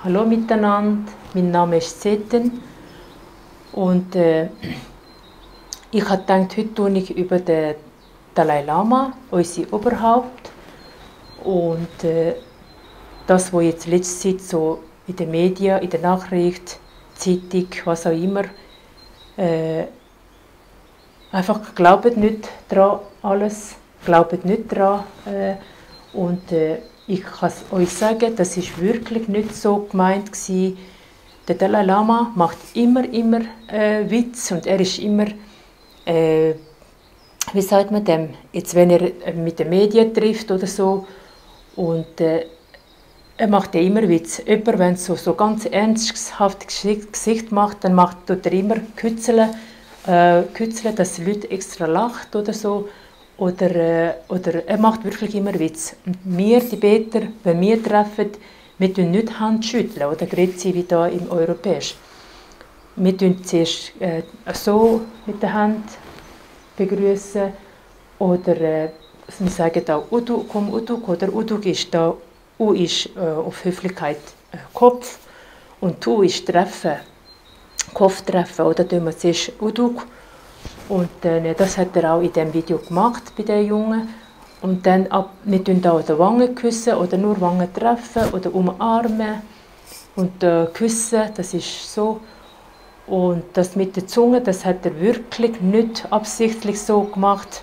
Hallo miteinander, mein Name ist Seten und ich habe gedacht, heute tue ich über den Dalai Lama, unser Oberhaupt, und das, was jetzt letzte Zeit so in den Medien, in der Nachricht, Zeitung, was auch immer, einfach glaubt nicht daran alles, glaubt nicht daran und ich kann es euch sagen, das ist wirklich nicht so gemeint gewesen. Der Dalai Lama macht immer Witz und er ist immer, wie sagt man dem, jetzt wenn er mit den Medien trifft oder so, und er macht ja immer Witz. Jemand, wenn er so ganz ernsthaftes Gesicht macht, dann tut er immer Kützeln, dass die Leute extra lachen oder so. Oder er macht wirklich immer Witz. Und wir, die Beter, wenn wir treffen, wir tun nicht Hand schütteln oder grüezi wie hier im Europäisch. Wir tun zuerst so mit der Hand begrüßen oder wir sagen auch Uduk, Uduk, oder Uduk ist da, U ist auf Höflichkeit Kopf und Tu ist Treffen, Kopf treffen, oder tun wir zuerst Uduk. Und das hat er auch in diesem Video gemacht bei den Jungen. Und dann wir tun auch die Wangen küssen oder nur Wangen treffen oder umarmen und küssen, das ist so. Und das mit der Zunge, das hat er wirklich nicht absichtlich so gemacht.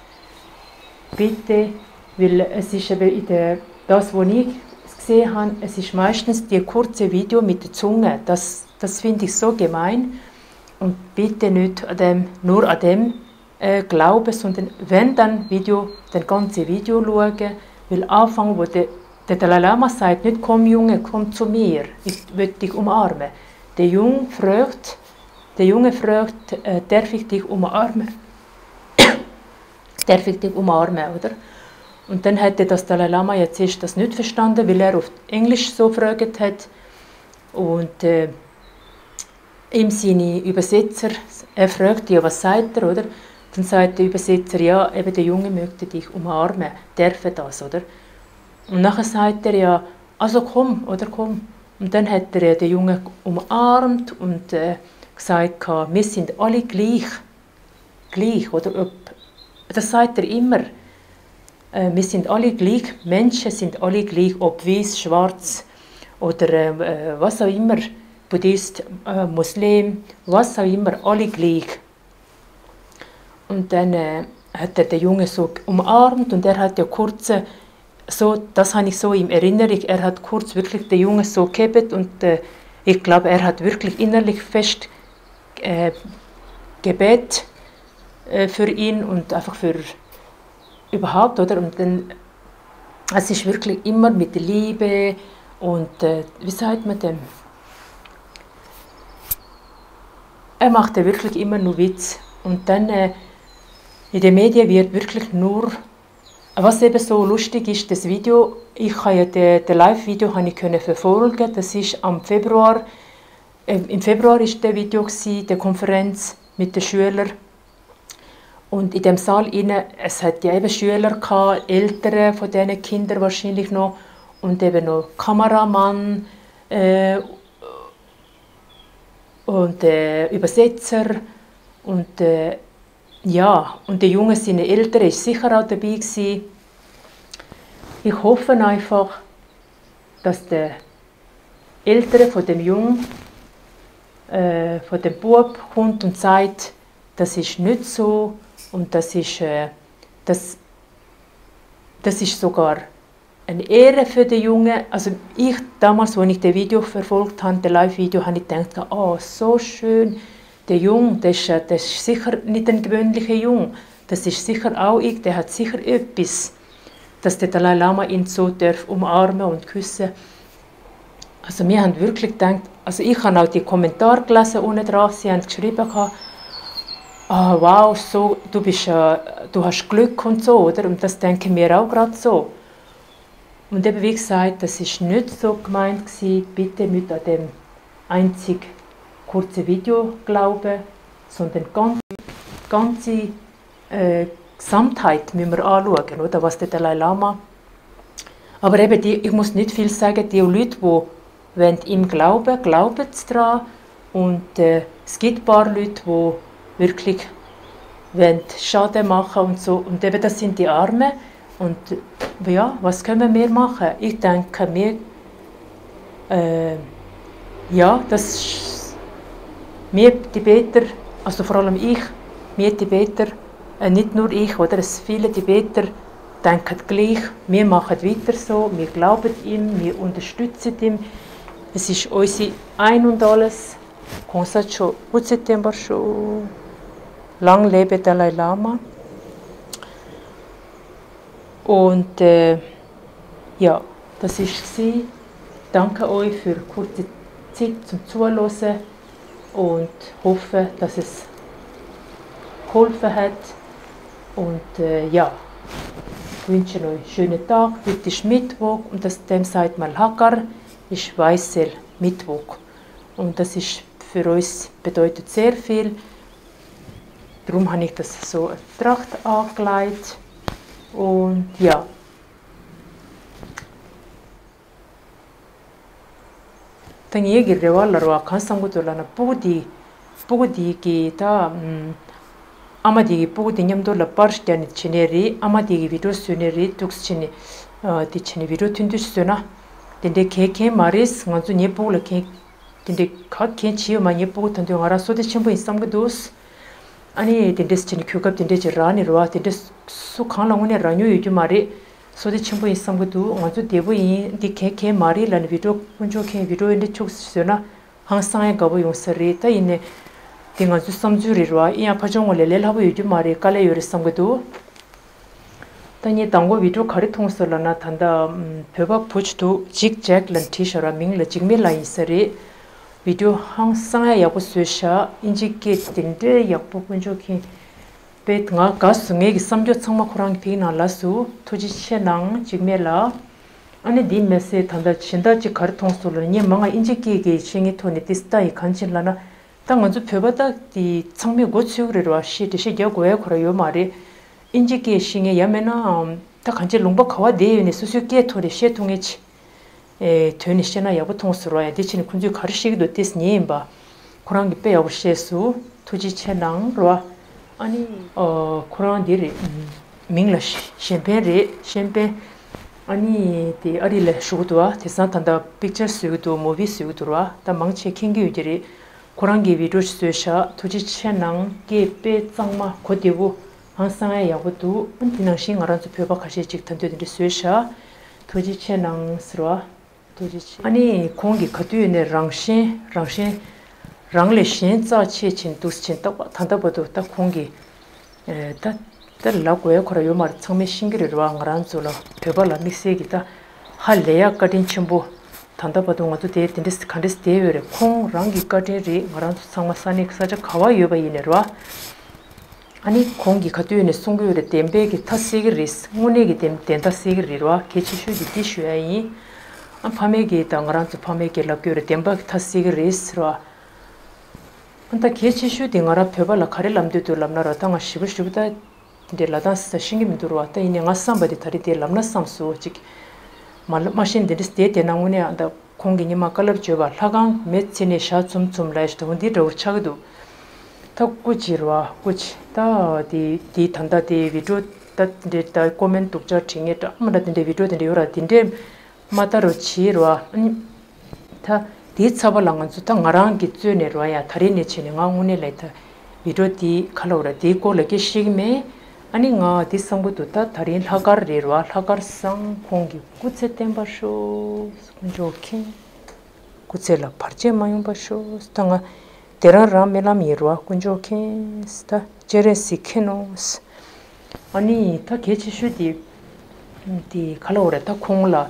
Bitte, weil es ist eben das, was ich gesehen habe, es ist meistens die kurze Video mit der Zunge. Das finde ich so gemein. Und bitte nicht nur an dem glauben, sondern wenn dann das ganze Video schauen, weil Anfang, wo der Dalai Lama sagt, nicht komm Junge, komm zu mir, ich will dich umarmen. Der Junge fragt, darf ich dich umarmen? Darf ich dich umarmen, oder? Und dann hätte das Dalai Lama jetzt erst das nicht verstanden, weil er auf Englisch so gefragt hat. Und ihm seine Übersetzer, er fragt ja, was sagt er, oder? Dann sagt der Übersetzer, ja, eben der Junge möchte dich umarmen, darf er das, oder? Und nachher sagt er ja, also komm, oder komm. Und dann hat er den Jungen umarmt und gesagt, wir sind alle gleich, oder? Das sagt er immer. Wir sind alle gleich, Menschen sind alle gleich, ob weiß, schwarz oder was auch immer. Buddhist, Muslim, was auch immer, alle gleich. Und dann hat er den Jungen so umarmt und er hat ja kurz, das habe ich so in Erinnerung, er hat kurz wirklich den Jungen so gehabt und ich glaube, er hat wirklich innerlich fest Gebet für ihn und einfach für überhaupt, oder? Und dann, es ist wirklich immer mit Liebe und, wie sagt man dem? Er macht ja wirklich immer nur Witz. Und dann in den Medien wird wirklich nur, was eben so lustig ist, das Video, ich habe ja das Live-Video verfolgen. Das ist im Februar ist der Video gewesen, der Konferenz mit den Schülern. Und in dem Saal innen, es hat ja eben Schüler gehabt, Eltern von diesen Kindern wahrscheinlich noch, und eben noch Kameramann, und Übersetzer und ja, und der Junge, seine Eltern, ist sicher auch dabei gewesen. Ich hoffe einfach, dass die Eltern von dem Jungen, von dem Bub kommt und sagt, das ist nicht so und das ist sogar eine Ehre für den Jungen. Also ich, damals, als ich das Video verfolgt habe, das Live-Video, habe ich gedacht, oh, so schön, der Junge, das ist sicher nicht ein gewöhnlicher Junge. Das ist sicher auch ich, der hat sicher etwas, dass der Dalai Lama ihn so darf umarmen und küssen. Also wir haben wirklich gedacht, also ich habe auch die Kommentare gelesen unten dran, sie haben geschrieben, wow, so, du hast Glück und so, oder? Und das denken wir auch gerade so. Und eben wie gesagt, das war nicht so gemeint gewesen, bitte nicht an dem einzig kurzen Video glauben, sondern die ganze Gesamtheit müssen wir anschauen, oder? Was der Dalai Lama. Aber eben, ich muss nicht viel sagen, die Leute, wenn ihm glauben, glaubt dran. Und es gibt ein paar Leute, die wirklich Schaden machen und so. Und eben das sind die Armen. Und ja, was können wir machen? Ich denke, wir Tibeter, also vor allem ich, wir Tibeter, nicht nur ich, oder es viele Tibeter denken gleich, wir machen weiter so, wir glauben ihm, wir unterstützen ihn. Es ist unser Ein und Alles. Konsacho Utsetembarsho, lang lebe Dalai Lama. Und ja, das war es. Danke euch für kurze Zeit zum Zuhören und hoffe, dass es geholfen hat. Und ja, ich wünsche euch einen schönen Tag. Heute ist Mittwoch und dem sagt man Hakar, ist weißer Mittwoch. Und das ist für uns bedeutet sehr viel. Darum habe ich das so eine Tracht angelegt. Und ja. Dann jäger rewalarwa kansangutola pudi ki ta amadi pudi nyamdola parstiani chineri amadi video suneri tuxchini ti chini video tundusuna dende keke maris nganzu nyepula ke dende khat ke chiyo ma nyepu tandu ngara sode chimbu insamgdus ani dende chini kyugap dende jirani ro dende su khana ngone ranyu yuju mari sode chimbu insamgdu nganzu debu yin di keke mari lan video kunjo ke video inde chuksuna hangsang ga bo yongsari ta ine dinga zu samjuri ro iya phajong lelel habu yuju mari kale yore samgdu tani 당고 video khari thongsolana thanda pheba phujdu jig-jag lan tishara mingla jigmela isari video hangsang ya busesha injike tinde yakpo punjoki bet nga gasunge gi samjo changma khorang pina lasu toji chenang jigmela ane di mese thanda chinda ji khari thongsolana ni manga injike ge chingi thoni tistai kanchilana 당은주 phebada di changme gochugre shi de shi goye khoroyo mari 인지기 신에 야면은 다 간지 롱바 가와 대연에 수수께 토리 셰통이치 되는 시나 야부 통스러야 대치는 군주 가르시기도 됐으니 봐 그런 게 빼야 없이수 투지 채낭로 아니 그런 일이 밍라시 셴페 아니 디 어리레 슈도와 대산탄다 픽처 수도 무비 수도와 다 망치 킹기 유지리 그런 게 비루스셔 투지 채낭 게빼 짱마 고디부 항상 야고도 은tinang신 알아서 표바 가시 직탄되들이 수셔 도지체낭스로 도지체 아니 공기 거두네 랑신 랑레신 자치친 두스친 딱 탄다보도 딱 공기 다 달라고요 그래요 말 처음에 신기를 왕랑줄로 표발라 믹스기다 할래야 까딘 첨부 탄다보도 것도 데인데스 칸데스 데베레 콩 랑기 까데리 말한 상마사니 사자 가와요 바이네로 아니 공기 가두에네 송교를 댐베기 타시기리스 문에기 댐타시기리와 개치슈디 티슈야이 안 파메기 당랑츠 파메기 랍교를 댐바 타시기리스로 안타 개치슈디 ngara 펴발라 카레람데도 람나라 당아 시부시부다 데라다스 신김 들어왔다 이네 가삼바디 타리데 람나 삼수 직 마신 데스테 데나무네 안다 공기니 마칼럽 줘바 라강 메치네 샤춤춤 라이스도 혼디로 차기도 덕구지로와 구치 다디 단다디 비디오 다데 코멘트 독자 팅에다 아무라든데 비디오데 요라 딘데 마타로 치로와 다 디차발랑은 주타 nga랑 기츠네로야 다리네 치네가 운에 레타 비디오디 칼로라 디콜레게 시그메 아니가 디상부도 다 다린 하가르리로와 하가르상 공기 구체 템바쇼 kunjoki kutsela parche mayumba쇼 스탕아 데라라메라 미르와 kunjoki sta 제레시케노스 아니 다 개치슈디 디 칼로레 다 콩라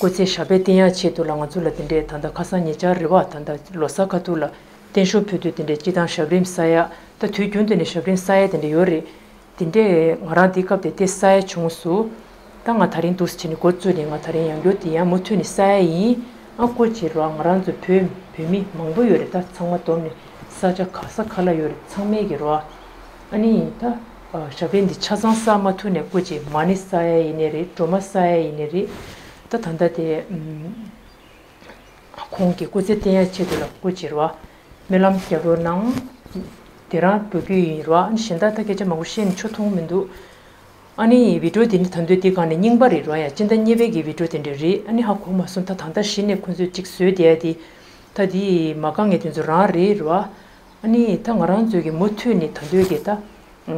고체 샤베티야 체도랑아 줄라딘데 탄다 카사니 자르와 탄다 로사카툴라 텐쇼표드딘데 지단 샤브림사야 다 튀균데네 샤브림사야딘데 요리 딘데 마라디캅데 테사야 중수 땅아 다린 도스치니 고츠니가 다린 양교티야 모투니 사이 아코치로 랑란즈 뻬미 망보요레다 창마도니 사자 카사 칼라요레 창메기로 아니 다 샤벤디 차상사 마투네 고지 마니사야 이네리 토마사야 이네리 또 단다데 공기 고제대야 제대로 고지로 멜람 겨로낭 대라 부기로 신다다게 좀 무신 초통면도 아니 비디오 딘 단되디 간에 닝바리로야 진짜 예배기 비디오 딘들이 아니 하고 마선타 단다 신의 콘수 직수에디야디 다디 마강에 딘즈라리로 아니 당가란 쪽에 못튀니 단되게다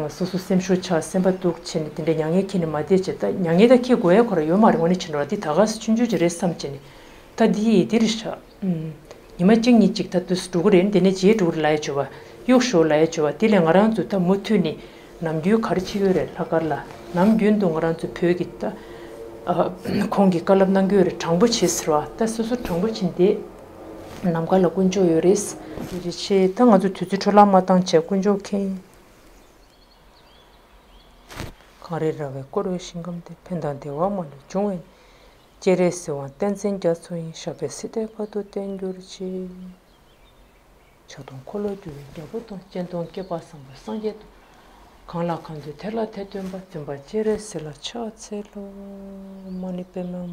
소소셈쇼차 셈바뚝 친 딘데 양에 키는 마디쳤다 양에다 키고야 거라 요 말이 원이 친로디 다가스 춘주지레 삼치니 다디 디르샤 이마징니 찍다도 스토그렌 데네 지에 두르라이 줘봐 요쇼라이 줘봐 딜랭가란 쪽다 못튀니 남규 가르치요래 하갈라 남균동어란 쪽 표기다 공기 깔람 남규를 정부치스로 다 수수 정부친데 남갈라 군조요레스 이리치 당아주 투지출라마당 제군조케 가리라베 꼬르 신금데 펜단데와 모네 중에 제레스와 댄센자소인 샤베시데 파도 땡규르치 저동 콜로드 야보도 젠동 깨바상 상제도 Quand quand de tella tête un bâtire c'est la chat c'est le manipema